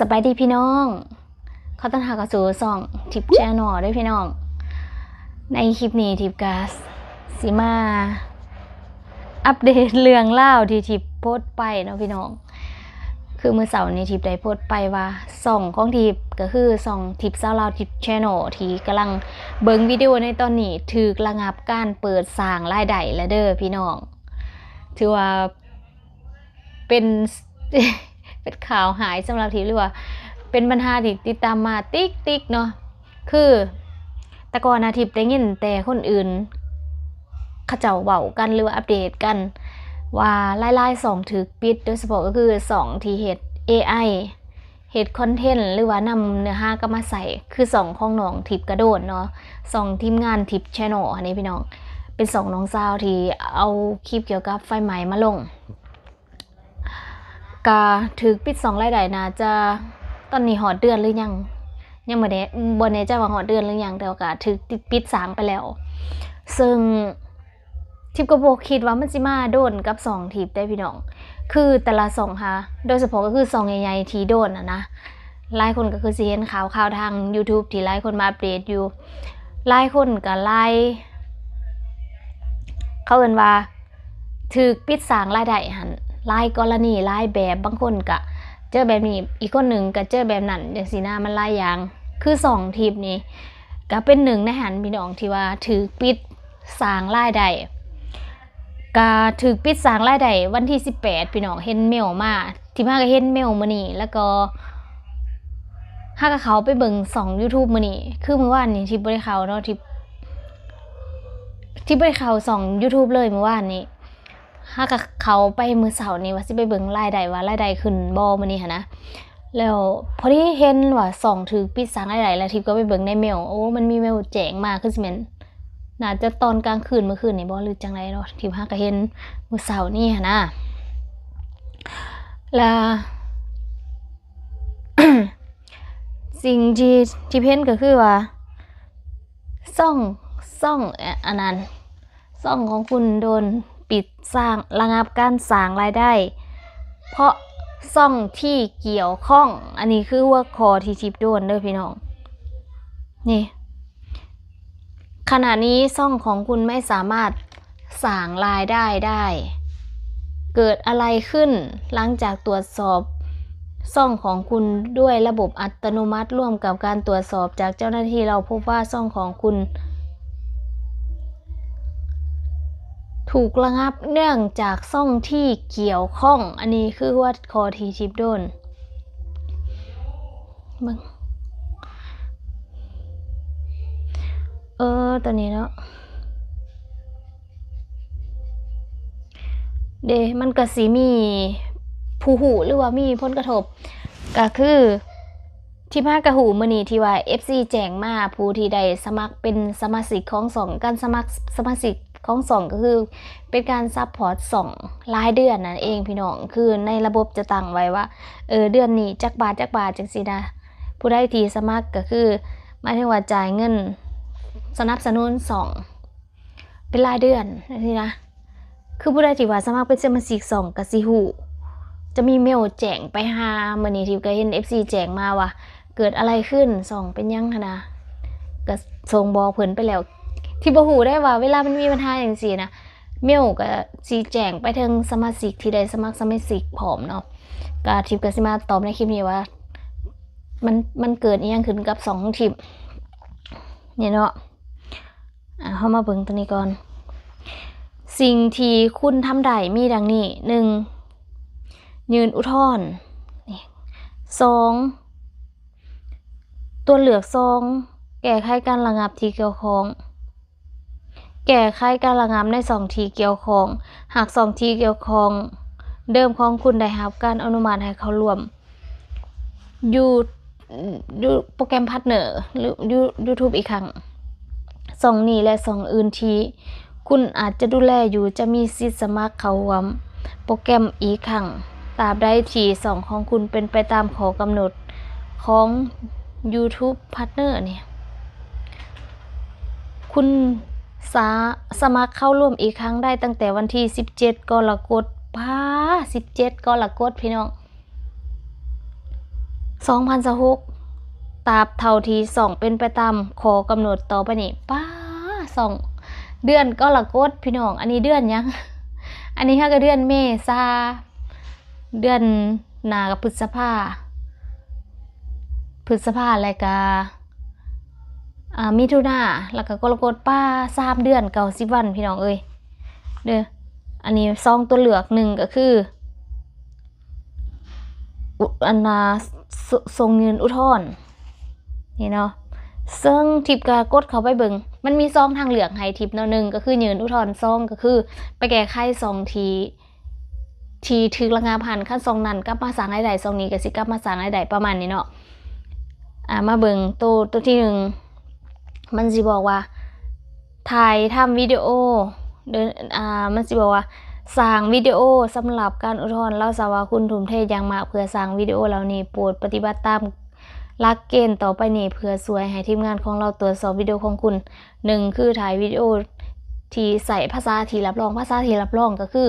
ສະບາຍດີພີ່ນ້ອງ ຂໍຕ້ອນຮັບເຂົ້າສູ່ຊ່ອງທິບແຊນແນວເດີ້ພີ່ນ້ອງ. ໃນຄລິບນີ້ທິບກະຊິມາອັບເດດເລື່ອງລາວທີ່ທິບໂພສໄປເນາະພີ່ນ້ອງ. ຄືມື້ເຊົ້ານີ້ທິບໄດ້ໂພສໄປວ່າ ຊ່ອງຂອງທິບ ກໍຄືຊ່ອງທິບສາວລາວທິບແຊນແນວ ທີ່ກຳລັງເບິ່ງວິດີໂອໃນຕອນນີ້ ຖືກລະງັບການເປີດສ້າງລາຍໄດ້ແລ້ວເດີ້ພີ່ນ້ອງ. ຖືວ່າ ເປັນ ເປັນຂ່າວຮ້າຍສຳລັບທິບ ຫຼືວ່າເປັນບັນຫາທີ່ຕິດຕາມມາຕິກໆເນາະ. ຄືແຕ່ກ່ອນນະ ທິບໄດ້ຍິນແຕ່ຄົນອື່ນເຂົາເຈົ້າເວົ້າກັນ ຫຼືວ່າອັບເດດກັນວ່າ ຫຼາຍໆຊ່ອງຖືກປິດ ໂດຍສະເພາະກໍຄືຊ່ອງທີ່ເຮັດເອໄອ ເຮັດຄອນເທັນ ຫຼືວ່ານຳເນື້ອຫາກັບມາໃຊ້ ຄືຊ່ອງຂອງນ້ອງທິບກະໂດນເນາະ ຊ່ອງທີມງານທິບແຊນແນວຫັ້ນເດ້ພີ່ນ້ອງ. ເປັນຊ່ອງນ້ອງສາວທີ່ເອົາຄລິບກ່ຽວກັບໄຟໄໝ້ມາລົງ ກະຖືກປິດຊ່ອງລາຍໄດ້ ໜ້າຈະ ຕອນນີ້ຮອດເດືອນຫຼືຍັງ ຍັງບໍ່ແນ່ ບໍ່ແນ່ໃຈວ່າຮອດເດືອນຫຼືຍັງ ແຕ່ວ່າກະຖືກປິດສ້າງໄປແລ້ວ. ເຊິ່ງ ທິບກໍບໍ່ຄິດວ່າມັນຊິມາໂດນກັບຊ່ອງທິບເດ້ພີ່ນ້ອງ. ຄືແຕ່ລະຊ່ອງຫາ ໂດຍສະເພາະກໍຄືຊ່ອງໃຫຍ່ໆທີ່ໂດນຫັ້ນນະ ຫຼາຍຄົນກໍຄືຊິເຫັນຂ່າວຄາວທາງຢູທູບທີ່ຫຼາຍຄົນມາອັບເດດຢູ່. ຫຼາຍຄົນກໍຫຼາຍ ເຂົາເອີ້ນວ່າຖືກປິດສ້າງລາຍໄດ້ຫັ້ນ ຫຼາຍກໍລະນີ ຫຼາຍແບບ. ບາງຄົນກໍເຈີແບບນີ້ ອີກຄົນໜຶ່ງກໍເຈີແບບນັ້ນ ຈັ່ງຊີ້ນະ ມັນຫຼາຍຢ່າງ. ຄືຊ່ອງທິບນີ້ກໍເປັນໜຶ່ງໃນຫັ້ນພີ່ນ້ອງ ທີ່ວ່າຖືກປິດ ສ້າງລາຍໄດ້ ກະຖືກປິດສ້າງລາຍໄດ້ວັນທີສິບແປດ ພີ່ນ້ອງ ເຫັນເມວມາ. ທິບຫາກະເຫັນເມວມື້ນີ້ ແລ້ວກໍຫາກະເຂົ້າໄປເບິ່ງຊ່ອງຢູທູບມື້ນີ້. ຄືມື້ວານນີ້ທິບບໍ່ໄດ້ເຂົ້າເນາະ ທິບ ທິບບໍ່ໄດ້ເຂົ້າຊ່ອງຢູທູບເລີຍມື້ວານນີ້. ຫາກະເຂົ້າໄປມື້ເຊົ້ານີ້ວ່າຊິໄປເບິ່ງລາຍໄດ້ວ່າລາຍໄດ້ຂຶ້ນບໍ່ມື້ນີ້ຫັ້ນນະ. ແລ້ວພໍດີເຫັນວ່າຊ່ອງຖືກປິດສ້າງລາຍໄດ້ ແລ້ວທິບກໍໄປເບິ່ງໃນເມວ ໂອ້ ມັນມີເມວແຈ້ງມາ ຄືຊິແມ່ນ ໜ້າຈະຕອນກາງຄືນມື້ຄືນນີ້ບໍ່ ຫຼືຈັ່ງໃດເນາະ. ທິບຫາກະເຫັນມື້ເຊົ້ານີ້ຫັ້ນນະ. ແລ້ວສິ່ງທີ່ທິບເຫັນກໍຄືວ່າ ຊ່ອງ ຊ່ອງ ອາ ອັນນັ້ນ ຊ່ອງຂອງຄຸນໂດນປິດສ້າງ ລະງັບການສ້າງລາຍໄດ້ ເພາະຊ່ອງທີ່ກ່ຽວຂ້ອງ. ອັນນີ້ຄືຫົວຂໍ້ທີ່ທິບໂດນເດີ້ພີ່ນ້ອງ. ນີ້ ຂະນະນີ້ຊ່ອງຂອງຄຸນໄມ່ສາມາດສ້າງລາຍໄດ້ໄດ້. ເກີດອະໄລຂຶ້ນ? ຫຼັງຈາກຕວດສອບຊ່ອງຂອງຄຸນດ້ວຍລະບົບອັດຕະໂນມັດ ຮ່ວມກັບການຕວດສອບຈາກເຈົ້າໜ້າທີ່ແລ້ວ ພົບວ່າຊ່ອງຂອງຄຸນ ຖືກລະງັບເນື່ອງຈາກຊ່ອງທີ່ກ່ຽວຂ້ອງ. ອັນນີ້ຄືຫົວຂໍ້ທີ່ທິບໂດນ ເບິ່ງ ເອີ ຕົວນີ້ເນາະ ເດ ມັນກະຊິມີຜູ້ຮູ້ ຫຼືວ່າມີຜົນກະທົບ ກະຄື ທີ່ມາກະຮູ້ມື້ນີ້ທີ່ວ່າເອັຟຊີແຈ້ງມາ ຜູ້ທີ່ໄດ້ສະໝັກເປັນສະມາຊິກຂອງຊ່ອງ. ການສະໝັກສະມາຊິກຂອງຊ່ອງກໍຄືເປັນການຊັບພອດຊ່ອງລາຍເດືອນນັ້ນເອງພີ່ນ້ອງ. ຄືໃນລະບົບຈະຕັ້ງໄວ້ວ່າ ເອີ ເດືອນນີ້ຈັກບາດ ຈັກບາດ ຈັ່ງຊີ້ນະ. ຜູ້ໃດທີ່ສະໝັກກໍຄື ໝາຍເຖິງວ່າຈ່າຍເງິນສະໜັບສະໜູນຊ່ອງ ເປັນລາຍເດືອນຈັ່ງຊີ້ນະ. ຄືຜູ້ໃດທີ່ວ່າສະໝັກເປັນສະມາຊິກຊ່ອງກໍຊິຮູ້ ຈະມີເມວແຈ້ງໄປຫາ. ມື້ນີ້ທິບກໍເຫັນເອັຟຊີແຈ້ງມາວ່າ ເກີດອະໄລຂຶ້ນ ຊ່ອງເປັນຫຍັງຫັ້ນນະ ກໍສົ່ງບອກເພິ່ນໄປແລ້ວ. ທິບບໍ່ຮູ້ໄດ້ວ່າເວລາມັນມີບັນຫາຈັ່ງຊີ້ນະ ເມວກໍຊິແຈ້ງໄປເຖິງສະມາຊິກທີ່ໄດ້ສະໝັກສະມາຊິກພ້ອມເນາະ. ກໍທິບກໍຊິມາຕອບໃນຄລິບນີ້ວ່າ ມັນ ມັນເກີດອີ່ຫຍັງຂຶ້ນກັບຊ່ອງຂອງທິບນີ້ເນາະ. ອາ ເຮົາມາເບິ່ງຕົວນີ້ກ່ອນ. ສິ່ງທີ່ຄຸນທຳໄດ້ມີດັ່ງນີ້: ໜຶ່ງ ຍື່ນອຸທອນ. ນີ້ ສອງ ຕົວເລືອກສອງ ແກ້ໄຂການລະງັບທີ່ກ່ຽວຂ້ອງ. ແກ້ໄຂການລະງັບໃນຊ່ອງທີ່ກ່ຽວຂ້ອງ. ຫາກຊ່ອງທີ່ກ່ຽວຂ້ອງເດີມຂອງຄຸນໄດ້ຮັບການອະນຸມັດໃຫ້ເຂົ້າຮ່ວມ ຢູ ຢູ ໂປຣແກຣມພາດເນີ ຫຼື ຢູ ຢູທູບອີກຄັ້ງ. ຊ່ອງນີ້ ແລະ ຊ່ອງອື່ນທີ່ຄຸນອາດຈະດູແລຢູ່ ຈະມີສິດສະໝັກເຂົ້າຮ່ວມໂປຣແກຣມອີກຄັ້ງ ຕາບໃດທີ່ຊ່ອງຂອງຄຸນເປັນໄປຕາມຂໍ້ກຳນົດຂອງຢູທູບພາດເນີນີ້. ຄຸນສາ ສະໝັກເຂົ້າຮ່ວມອີກຄັ້ງໄດ້ຕັ້ງແຕ່ວັນທີສິບເຈັດກໍລະກົດ. ປ້າ ສິບເຈັດກໍລະກົດ ພີ່ນ້ອງ. ສອງພັນຊາວຫົກ ຕາບເທົ່າທີ່ຊ່ອງເປັນໄປຕາມຂໍ້ກຳນົດຕໍ່ໄປນີ້. ປ້າ ຊ່ອງ ເດືອນກໍລະກົດ ພີ່ນ້ອງ. ອັນນີ້ເດືອນຫຍັງ? ອັນນີ້ຫາກະເດືອນເມສາ ເດືອນໜ້າກະພຶດສະພາ ພຶດສະພາ ແລ້ວກະ ອ່າ ມິຖຸນາ ແລ້ວກະກໍລະກົດ. ປ້າ ສາມເດືອນເກົ້າສິບວັນ ພີ່ນ້ອງເອີຍ ເດີ. ອັນນີ້ສອງຕົວເລືອກ ໜຶ່ງກະຄື ອຸ ອັນນ່າ ສ- ສົ່ງຍື່ນອຸທອນນີ້ເນາະ. ເຊິ່ງທິບກະກົດເຂົ້າໄປເບິ່ງ ມັນມີສອງທາງເລືອກໃຫ້ທິບເນາະ. ໜຶ່ງກະຄືຍື່ນອຸທອນ ສອງກະຄືໄປແກ້ໄຂຊ່ອງທີ່ ທີ່ຖືກລະງັບຫັ້ນ. ຄັນຊ່ອງນັ້ນກັບມາສ້າງລາຍໄດ້ ຊ່ອງນີ້ກະຊິກັບມາສ້າງລາຍໄດ້ ປະມານນີ້ເນາະ. ອ່າ ມາເບິ່ງໂຕ ໂຕທີໜຶ່ງ ມັນຊິບອກວ່າ ຖ່າຍທຳວິດີໂອ ເດີ ອ່າ ມັນຊິບອກວ່າ ສ້າງວິດີໂອສຳລັບການອຸທອນ. ລາວຊາບວ່າຄຸນທຸ່ມເທຢ່າງມາກເພື່ອສ້າງວິດີໂອເຫຼົ່ານີ້. ໂປດປະຕິບັດຕາມຫຼັກເກນຕໍ່ໄປນີ້ ເພື່ອຊ່ວຍໃຫ້ທີມງານຂອງເຮົາກວດສອບວິດີໂອຂອງຄຸນ. ໜຶ່ງ ຄືຖ່າຍວິດີໂອທີ່ໃຊ້ພາສາທີ່ຮັບຮອງ. ພາສາທີ່ຮັບຮອງກະຄື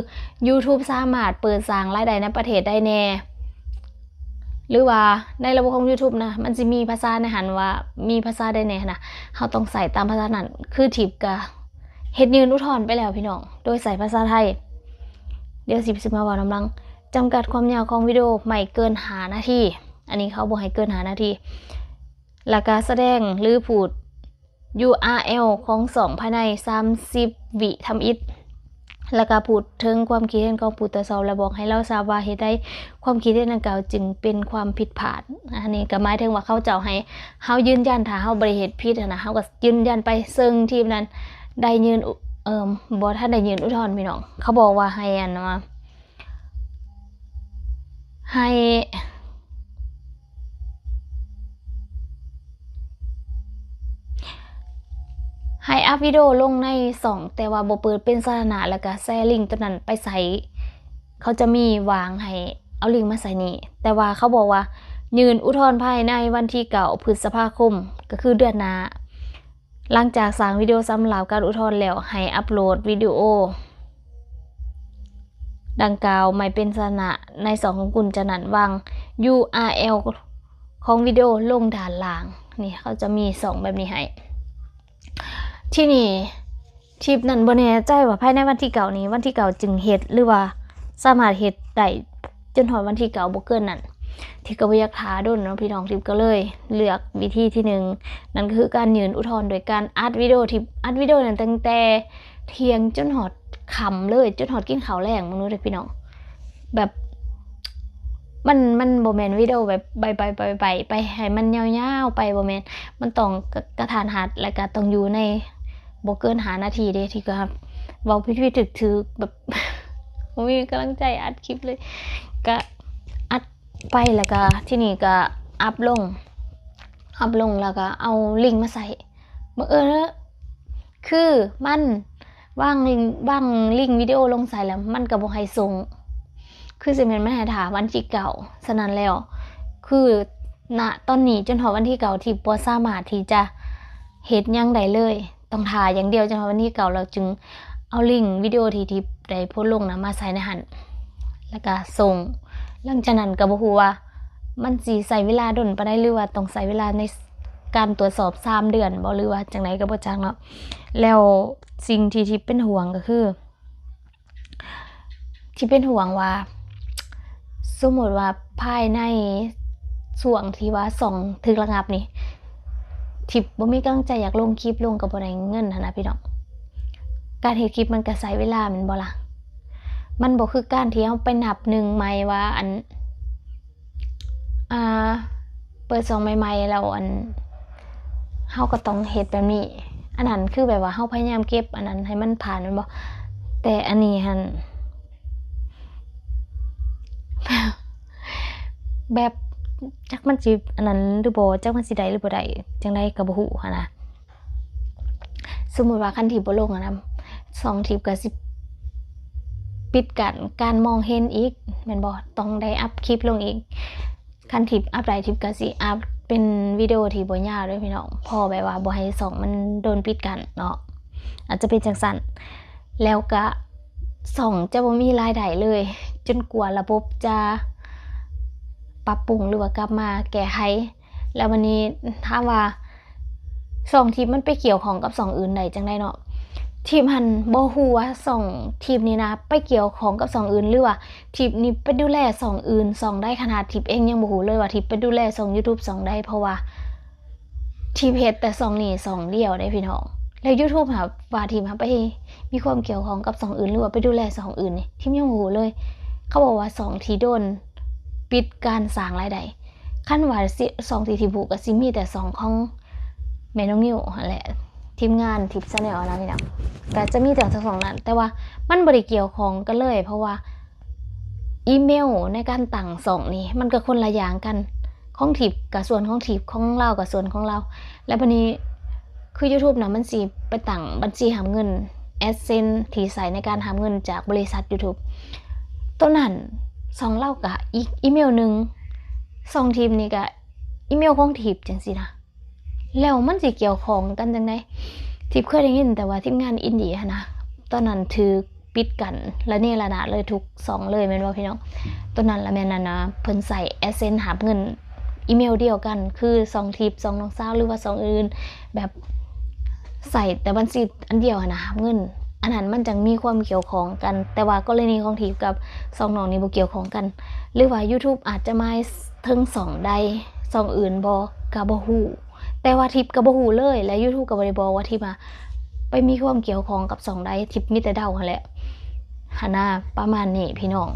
YouTube ສາມາດເປີດສ້າງລາຍໄດ້ໃນປະເທດໃດແດ່ ຫຼືວ່າໃນລະບົບຂອງ YouTube ນະ ມັນຊິມີພາສາໃນຫັ້ນວ່າມີພາສາໃດແດ່ຫັ້ນນະ, ເຮົາຕ້ອງໃຊ້ຕາມພາສານັ້ນ. ຄືທິບກະເຮັດຍື່ນອຸທອນໄປແລ້ວພີ່ນ້ອງ ໂດຍໃຊ້ພາສາໄທ. ດຽວຊິ ຊິມາເວົ້ານຳຫຼັງ. ຈຳກັດຄວາມຍາວຂອງວິດີໂອໄມ່ເກີນຫ້ານາທີ, ອັນນີ້ເຂົາບໍ່ໃຫ້ເກີນຫ້ານາທີ. ແລ້ວກະສະແດງ ຫຼື ພູດ URL ຂອງຊ່ອງພາຍໃນສາມສິບວິທຳອິດ, ແລ້ວກະພູດເຖິງຄວາມຄິດເຫັນຂອງຜູ້ກວດສອບ ແລະ ບອກໃຫ້ລາວຊາບວ່າເຫດໃດຄວາມຄິດເຫັນດັ່ງກ່າວຈຶ່ງເປັນຄວາມຜິດພາດ. ອັນນີ້ກະໝາຍເຖິງວ່າເຂົາເຈົ້າໃຫ້ເຮົາຢືນຢັນ, ຖ້າເຮົາບໍ່ໄດ້ເຮັດຜິດຫັ້ນນະ ເຮົາກະຢືນຢັນໄປ. ເຊິ່ງທີມນັ້ນໄດ້ຍື່ນອຸ ເອີ ບໍ່ທັນໄດ້ຍື່ນອຸທອນພີ່ນ້ອງ, ເຂົາບອກວ່າໃຫ້ອັນວ່າ ໃຫ້ ໃຫ້ອັບວິດີໂອລົງໃນຊ່ອງ ແຕ່ວ່າບໍ່ເປີດເປັນສາທາລະນະ ແລ້ວກະແຊລິ້ງໂຕນັ້ນໄປໃສ່, ເຂົາຈະມີຫວ່າງໃຫ້ເອົາລິ້ງມາໃສ່ນີ້. ແຕ່ວ່າເຂົາບອກວ່າຍື່ນອຸທອນພາຍໃນວັນທີເກົ້າ ພຶດສະພາຄົມ ກະຄືເດືອນໜ້າ. ຫຼັງຈາກສ້າງວິດີໂອສຳລັບການອຸທອນແລ້ວ ໃຫ້ອັບໂຫຼດວິດີໂອດັ່ງກ່າວໃໝ່ເປັນສາທາລະນະໃນຊ່ອງຂອງຄຸນ. ຈາກນັ້ນວາງ URL ຂອງວິດີໂອລົງດ້ານລ່າງ. ນີ້ເຂົາຈະມີຊ່ອງແບບນີ້ໃຫ້. ທີນີ້ ທິບນັ້ນບໍ່ແນ່ໃຈວ່າພາຍໃນວັນທີເກົ້ານີ້ ວັນທີເກົ້າຈຶ່ງເຮັດ ຫຼືວ່າສາມາດເຮັດໄດ້ຈົນຮອດວັນທີເກົ້າ ບໍ່ເກີນນັ້ນ. ທິບກະບໍ່ຢາກຖ້າດົນເນາະພີ່ນ້ອງ, ທິບກະເລີຍເລືອກວິທີທີໜຶ່ງ, ນັ້ນກະຄືການຍື່ນອຸທອນໂດຍການອັດວິດີໂອ. ທິບອັດວິດີໂອນັ້ນຕັ້ງແຕ່ທ່ຽງຈົນຮອດຄ່ຳເລີຍ, ຈົນຮອດກິນເຂົ້າແລງມື້ນັ້ນເດີພີ່ນ້ອງ. ແບບ ມັນ ມັນບໍ່ແມ່ນວິດີໂອແບບໄປໆໆໆ ໄປໃຫ້ມັນຍາວໆໄປ, ບໍ່ແມ່ນ, ມັນຕ້ອງກະ ກະທັນຫັດ ແລ້ວກະຕ້ອງຢູ່ໃນບໍ່ເກີນຫ້ານາທີເດ້. ທີ່ກະເວົ້າຜິດໆຖືກໆ ແບບບໍ່ມີກຳລັງໃຈອັດຄລິບເລີຍ, ກະອັດໄປ ແລ້ວກະທີນີ້ກະອັບລົງ ອັບລົງ ແລ້ວກະເອົາລິ້ງມາໃສ່. ບັງເອີນ ຄືມັນວາງລິ້ງ ວາງລິ້ງວິດີໂອລົງໃສ່ແລ້ວ ມັນກະບໍ່ໃຫ້ສົ່ງ, ຄືຊິແມ່ນມັນໃຫ້ຖ້າວັນທີເກົ້າ. ສະນັ້ນແລ້ວ ຄືນະຕອນນີ້ຈົນຮອດວັນທີເກົ້າ ທີ່ບໍ່ສາມາດທີ່ຈະເຮັດຫຍັງໄດ້ເລີຍ, ຕ້ອງຖ້າຢ່າງດຽວ ຈົນຮອດວັນທີເກົ້າ ແລ້ວຈຶ່ງເອົາລິ້ງວິດີໂອທີ່ ທີ່ໄດ້ໂພສລົງນະມາໃສ່ໃນຫັ້ນ ແລ້ວກະສົ່ງ. ຫຼັງຈາກນັ້ນກະບໍ່ຮູ້ວ່າ ມັນຊິໃຊ້ເວລາດົນປານໃດ ຫຼືວ່າຕ້ອງໃຊ້ເວລາໃນການກວດສອບສາມເດືອນບໍ່ ຫຼືວ່າຈັ່ງໃດກະບໍ່ຈັກເນາະ. ແລ້ວສິ່ງທີ່ ທີ່ເປັນຫ່ວງກະຄື ທີ່ເປັນຫ່ວງວ່າ ສົມມຸດວ່າພາຍໃນຊ່ວງທີ່ວ່າຊ່ອງຖືກລະງັບນີ້ ທິບບໍ່ມີກຳລັງໃຈຢາກລົງຄລິບ, ລົງກະບໍ່ໄດ້ເງິນຫັ້ນນະພີ່ນ້ອງ. ການເຮັດຄລິບມັນກະໃຊ້ເວລາແມ່ນບໍ່ລະ? ມັນບໍ່ຄືການທີ່ເຮົາໄປນັບໜຶ່ງໃໝ່ວ່າ ອັນ ອ່າ ເປີດຊ່ອງໃໝ່ໆ ແລ້ວ ອັນ ເຮົາກະຕ້ອງເຮັດແບບນີ້. ອັນນັ້ນຄືແບບວ່າເຮົາພະຍາຍາມເກັບອັນນັ້ນໃຫ້ມັນຜ່ານແມ່ນບໍ່? ແຕ່ອັນນີ້ຫັ້ນ ແບບ ຈັກມັນຊິອັນນັ້ນຫຼືບໍ່, ຈັກມັນຊິໄດ້ຫຼືບໍ່ໄດ້, ຈັ່ງໃດກະບໍ່ຮູ້ຫັ້ນນະ. ສົມມຸດວ່າຄັນທິບບໍ່ລົງຫັ້ນນະ ຊ່ອງທິບກະຊິປິດກັ້ນການມອງເຫັນອີກແມ່ນບໍ່? ຕ້ອງໄດ້ອັບຄລິບລົງອີກ. ຄັນທິບອັບໄດ້ ທິບກະຊິອັບເປັນວິດີໂອທີ່ບໍ່ຍາວເດີພີ່ນ້ອງ, ພໍແບບວ່າບໍ່ໃຫ້ຊ່ອງມັນໂດນປິດກັ້ນເນາະ, ອາດຈະເປັນຈັ່ງຊັ້ນ. ແລ້ວກະຊ່ອງຈະບໍ່ມີລາຍໄດ້ເລີຍ ຈົນກວ່າລະບົບຈະ ປັບປຸງ ຫຼືວ່າກັບມາແກ້ໄຂ. ແລ້ວບັດນີ້ຖາມວ່າຊ່ອງທິບມັນໄປກ່ຽວຂ້ອງກັບຊ່ອງອື່ນໄດ້ຈັ່ງໃດເນາະ? ທິບຫັ້ນບໍ່ຮູ້ວ່າຊ່ອງທິບນີ້ນະໄປກ່ຽວຂ້ອງກັບຊ່ອງອື່ນ ຫຼືວ່າທິບນີ້ໄປດູແລຊ່ອງອື່ນຊ່ອງໃດ. ຂະໜາດທິບເອງຍັງບໍ່ຮູ້ເລີຍວ່າທິບໄປດູແລຊ່ອງ YouTube ຊ່ອງໃດ ເພາະວ່າ ທິບເຮັດແຕ່ຊ່ອງນີ້ຊ່ອງດຽວເດ້ພີ່ນ້ອງ. ແລ້ວ YouTube ຫາວ່າທິບຫາໄປມີຄວາມກ່ຽວຂ້ອງກັບຊ່ອງອື່ນ ຫຼືວ່າໄປດູແລຊ່ອງອື່ນນີ້ ທິບຍັງບໍ່ຮູ້ເລີຍ. ເຂົາບອກວ່າຊ່ອງທີ່ໂດນປິດການສ້າງລາຍໄດ້ ຄັນວ່າຊິ ຊ່ອງທີ່ທິບຮູ້ກໍຊິມີແຕ່ຊ່ອງຂອງແມ່ນ້ອງນິວຫັ້ນແຫຼະ ທີມງານທິບ Channel ນະພີ່ນ້ອງ ກໍຈະມີແຕ່ຊ່ອງນັ້ນ. ແຕ່ວ່າມັນບໍ່ໄດ້ກ່ຽວຂ້ອງກັນເລີຍ ເພາະວ່າ ອີເມວໃນການຕັ້ງຊ່ອງນີ້ມັນກໍຄົນລະຢ່າງກັນ ຂອງທິບກໍສ່ວນຂອງທິບ ຂອງລາວກໍສ່ວນຂອງລາວ. ແລ້ວບັດນີ້ຄື YouTube ນະ ມັນຊິໄປຕັ້ງບັນຊີຮັບເງິນ AdSense ທີ່ໃຊ້ໃນການຮັບເງິນຈາກບໍລິສັດ YouTube ໂຕນັ້ນ ຊ່ອງລາວກໍອີກອີເມວໜຶ່ງ ຊ່ອງທິບນີ້ກໍອີເມວຂອງທິບ ຈັ່ງຊີ້ນະ. ແລ້ວມັນຊິກ່ຽວຂ້ອງກັນຈັ່ງໃດ? ທິບເຄີຍໄດ້ຍິນແຕ່ວ່າທີມງານອິນເດຍຫັ້ນນະ ຕອນນັ້ນຖືກປິດກັ້ນລະເນລະນາດເລີຍ ທຸກຊ່ອງເລີຍແມ່ນບໍ່ພີ່ນ້ອງ? ຕອນນັ້ນລະແມ່ນອັນນະ ເພິ່ນໃຊ້ AdSense ຮັບເງິນອີເມວດຽວກັນ ຄືຊ່ອງທິບ ຊ່ອງນ້ອງສາວ ຫຼືວ່າຊ່ອງອື່ນ ແບບໃຊ້ແຕ່ບັນຊີອັນດຽວຫັ້ນນະຮັບເງິນ. ອັນນັ້ນມັນຈັ່ງມີຄວາມກ່ຽວຂ້ອງກັນ ແຕ່ວ່າກໍລະນີຂອງທິບກັບຊ່ອງນ້ອງນີ້ບໍ່ກ່ຽວຂ້ອງກັນ ຫຼືວ່າ YouTube ອາດຈະໝາຍເຖິງຊ່ອງໃດ ຊ່ອງອື່ນບໍ່ ກໍບໍ່ຮູ້. ແຕ່ວ່າທິບກໍບໍ່ຮູ້ເລີຍ ແລະ YouTube ກໍບໍ່ໄດ້ບອກວ່າທິບອະໄປມີຄວາມກ່ຽວຂ້ອງກັບຊ່ອງໃດ ທິບມີແຕ່ເດົາຫັ້ນແຫຼະຫັ້ນນະ ປະມານນີ້ພີ່ນ້ອງ.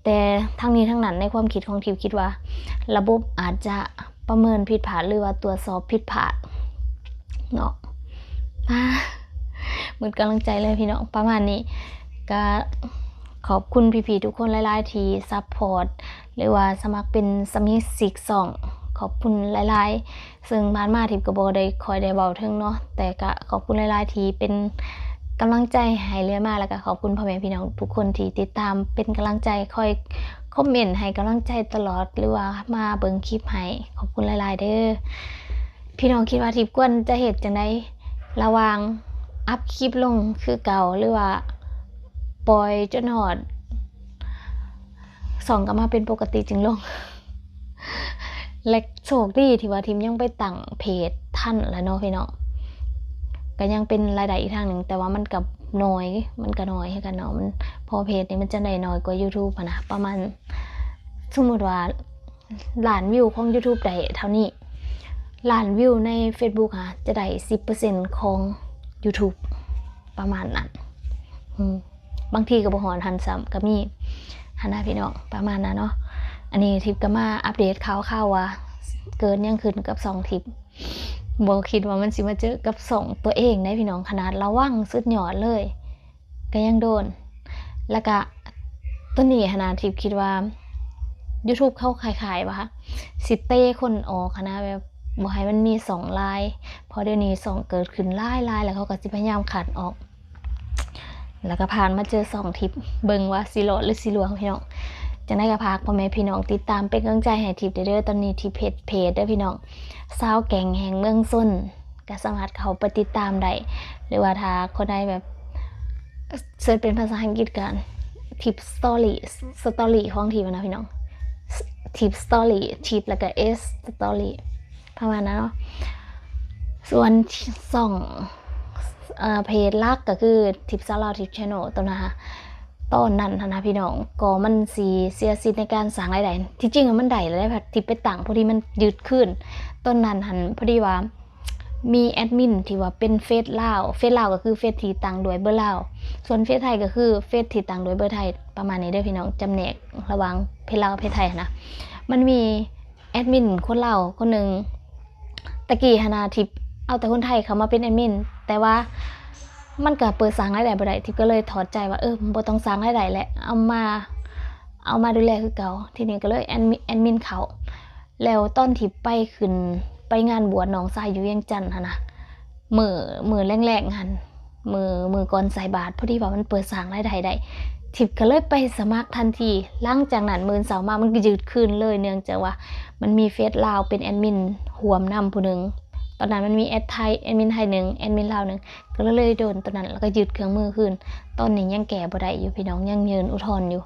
ແຕ່ທັງນີ້ທັງນັ້ນ ໃນຄວາມຄິດຂອງທິບ ຄິດວ່າລະບົບອາດຈະປະເມີນຜິດພາດ ຫຼືວ່າຕວດສອບຜິດພາດເນາະ. ໝົດກຳລັງໃຈເລີຍພີ່ນ້ອງ ປະມານນີ້. ກະຂອບຄຸນພີ່ໆທຸກຄົນຫຼາຍໆທີ່ຊັບພອດ ຫຼືວ່າສະໝັກເປັນສະມາຊິກຊ່ອງ ຂອບຄຸນຫຼາຍໆ. ເຊິ່ງຜ່ານມາທິບກໍບໍ່ໄດ້ຄ່ອຍໄດ້ເວົ້າເຖິງເນາະ ແຕ່ກະຂອບຄຸນຫຼາຍໆທີ່ເປັນກຳລັງໃຈໃຫ້ເລື້ອຍມາ ແລ້ວກະຂອບຄຸນພໍ່ແມ່ພີ່ນ້ອງທຸກຄົນທີ່ຕິດຕາມເປັນກຳລັງໃຈ ຄອຍຄອມເມັນໃຫ້ກຳລັງໃຈຕະຫຼອດ ຫຼືວ່າມາເບິ່ງຄລິບໃຫ້ ຂອບຄຸນຫຼາຍໆເດີ້. ພີ່ນ້ອງຄິດວ່າທິບຄວນຈະເຮັດຈັ່ງໃດ ລະຫວ່າງອັບຄລິບລົງຄືເກົ່າ ຫຼືວ່າປ່ອຍຈົນຮອດຊ່ອງກັບມາເປັນປົກກະຕິຈຶ່ງລົງ? ແລະ ໂຊກດີທີ່ວ່າທິບຍັງໄປຕັ້ງເພຈທັນລະເນາະພີ່ນ້ອງ ກໍຍັງເປັນລາຍໄດ້ອີກທາງໜຶ່ງ ແຕ່ວ່າມັນກໍໜ້ອຍ ມັນກໍໜ້ອຍຄືກັນເນາະ ມັນ ເພາະເພຈນີ້ມັນຈະໄດ້ໜ້ອຍກວ່າ YouTube ຫັ້ນນະ ປະມານ ສົມມຸດວ່າ ລ້ານວິວຂອງ YouTube ໄດ້ເທົ່ານີ້ ລ້ານວິວໃນ Facebook ຫາຈະໄດ້ສິບເປີເຊັນຂອງ YouTube ປະມານນັ້ນ. ອືມ ບາງທີກໍບໍ່ຮອດຫັ້ນຊ້ຳກໍມີຫັ້ນນະພີ່ນ້ອງ ປະມານນັ້ນເນາະ. ອັນນີ້ທິບກໍມາອັບເດດຂ່າວໆວ່າເກີດຫຍັງຂຶ້ນກັບຊ່ອງທິບ ບໍ່ຄິດວ່າມັນຊິມາເຈີກັບຊ່ອງຕົວເອງໄດ໋ພີ່ນ້ອງ ຂະໜາດລະວັງສຸດຍອດເລີຍ ກໍຍັງໂດນ. ແລ້ວກະໂຕນີ້ຫັ້ນນະ ທິບຄິດວ່າ YouTube ເຂົາຄ້າຍໆວ່າຊິເຕະຄົນອອກຫັ້ນນະ ແບບບໍ່ໃຫ້ມັນມີຊ່ອງຫຼາຍ ເພາະດຽວນີ້ຊ່ອງເກີດຂຶ້ນຫຼາຍໆ ແລ້ວເຂົາກໍຊິພະຍາຍາມຄັດອອກ. ແລ້ວກໍຜ່ານມາເຈີຊ່ອງທິບ ເບິ່ງວ່າຊິລອດຫຼືຊິລ່ວງພີ່ນ້ອງ. ຈັ່ງໃດກໍຝາກພໍ່ແມ່ພີ່ນ້ອງຕິດຕາມເປັນກຳລັງໃຈໃຫ້ທິບເດີ້. ຕອນນີ້ທິບເຮັດເພຈເດີ້ພີ່ນ້ອງ ຊາວແກ່ງແຫ່ງເມືອງຊົນ ກໍສາມາດເຂົ້າໄປຕິດຕາມໄດ້ ຫຼືວ່າຖ້າຄົນໃດແບບເສີດເປັນພາສາອັງກິດກໍ Tip Story Story ຂອງທິບນະພີ່ນ້ອງ Tip Story ທິບ ແລ້ວກໍ S Story ປະມານນັ້ນເນາະ. ສ່ວນຊ່ອງ ເອີ ເພຈຫຼັກກໍຄືທິບສາວລາວທິບ Channel ຕົວນະ ຕອນນັ້ນຫັ້ນນະພີ່ນ້ອງ ກໍມັນຊິເສຍສິດໃນການສ້າງລາຍໄດ້. ທີ່ຈິງມັນໄດ້ແລ້ວ ທີ່ໄປຕັ້ງ ພໍດີມັນຍຶດຄືນ. ຕອນນັ້ນຫັ້ນພໍດີວ່າມີແອດມິນທີ່ວ່າເປັນເຟສລາວ ເຟສລາວກໍຄືເຟສທີ່ຕັ້ງດ້ວຍເບີລາວ ສ່ວນເຟສໄທກໍຄືເຟສທີ່ຕັ້ງດ້ວຍເບີໄທ. ປະມານນີ້ເດີ້ພີ່ນ້ອງ ຈຳແນກລະຫວ່າງເພສລາວກັບເພສໄທຫັ້ນນະ. ມັນມີແອດມິນຄົນລາວຄົນໜຶ່ງ ຕະກີ້ຫັ້ນນະ ທິບເອົາແຕ່ຄົນໄທເຂົ້າມາເປັນແອດມິນ ແຕ່ວ່າມັນກໍເປີດສ້າງລາຍໄດ້ບໍ່ໄດ້ ທິບກໍເລີຍຖອດໃຈວ່າ ເອີ ບໍ່ຕ້ອງສ້າງລາຍໄດ້ແຫຼະ ເອົາມາ ເອົາມາດູແລຄືເກົ່າ. ທີນີ້ກໍເລີຍແອດມິ ແອດມິນເຂົ້າ. ແລ້ວຕອນທີ່ໄປຂຶ້ນ ໄປງານບວດນ້ອງຊາຍຢູ່ວຽງຈັນຫັ້ນນະ ມື້ ມື້ແລງໆຫັ້ນ ມື້ ມື້ກ່ອນໃສ່ບາດ ພໍດີວ່າມັນເປີດສ້າງລາຍໄດ້ໄດ້ ທິບກໍເລີຍໄປສະໝັກທັນທີ. ຫຼັງຈາກນັ້ນມື້ເຊົ້າມາມັນກໍຢືດຄືນເລີຍ ເນື່ອງຈາກວ່າມັນມີເຟສລາວເປັນແອດມິນຮ່ວມນຳຜູ້ໜຶ່ງ. ຕອນນັ້ນມັນມີແອດໄທ ແອດມິນໄທໜຶ່ງ ແອດມິນລາວໜຶ່ງ ກໍເລີຍໂດນຕອນນັ້ນ ແລ້ວກໍຍຶດເຄື່ອງມືຄືນ. ຕອນນີ້ຍັງແກ້ບໍ່ໄດ້ຢູ່ພີ່ນ້ອງ ຍັງຍື່ນອຸທອນຢູ່.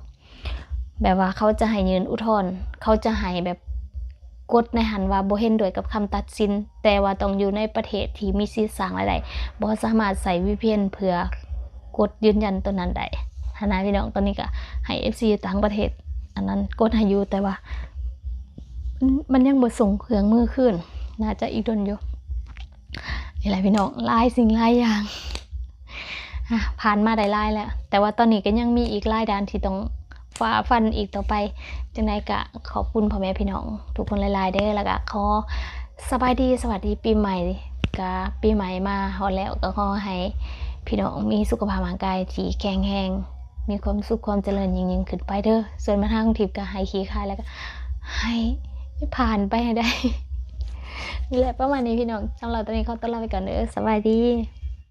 ແບບວ່າເຂົາຈະໃຫ້ຍື່ນອຸທອນ ເຂົາຈະໃຫ້ແບບກົດໃນຫັ້ນວ່າບໍ່ເຫັນດ້ວຍກັບຄຳຕັດສິນ ແຕ່ວ່າຕ້ອງຢູ່ໃນປະເທດທີ່ມີສິດສ້າງລາຍໄດ້ ບໍ່ສາມາດໃຊ້ วีພີເອັນ ເພື່ອກົດຢືນຢັນຕົວນັ້ນໄດ້ຫັ້ນນະພີ່ນ້ອງ. ຕອນນີ້ກໍໃຫ້ເອັຟຊີຢູ່ຕ່າງປະເທດ ອັນນັ້ນກົດໃຫ້ຢູ່ ແຕ່ວ່າ ມັນ ມັນຍັງບໍ່ສົ່ງເຄື່ອງມືຄືນ ໜ້າຈະອີກດົນຢູ່. ນີ້ແຫຼະພີ່ນ້ອງ ຫຼາຍສິ່ງຫຼາຍຢ່າງ ອາ ຜ່ານມາໄດ້ຫຼາຍແລ້ວ ແຕ່ວ່າຕອນນີ້ກໍຍັງມີອີກຫຼາຍດ່ານທີ່ຕ້ອງຝ່າຟັນອີກຕໍ່ໄປ. ຈັ່ງໃດກໍຂອບຄຸນພໍ່ແມ່ພີ່ນ້ອງທຸກຄົນຫຼາຍໆເດີ ແລ້ວກໍຂໍສະບາຍດີ ສະຫວັດດີປີໃໝ່. ກໍປີໃໝ່ມາຮອດແລ້ວ ກໍຂໍໃຫ້ພີ່ນ້ອງມີສຸຂະພາບຮ່າງກາຍທີ່ແຂງແຮງ ມີຄວາມສຸກຄວາມຈະເລີນຍິ່ງໆຂຶ້ນໄປເດີ. ສ່ວນບັນຫາຂອງທິບກໍໃຫ້ຂີ້ຄ້າຍ ແລ້ວກໍໃຫ້ຜ່ານໄປໃຫ້ໄດ້. ນີ້ແຫຼະ ປະມານນີ້ພີ່ນ້ອງ. ສຳລັບຕອນນີ້ຂໍຕົວລາໄປກ່ອນເດີ. ສະບາຍດີ.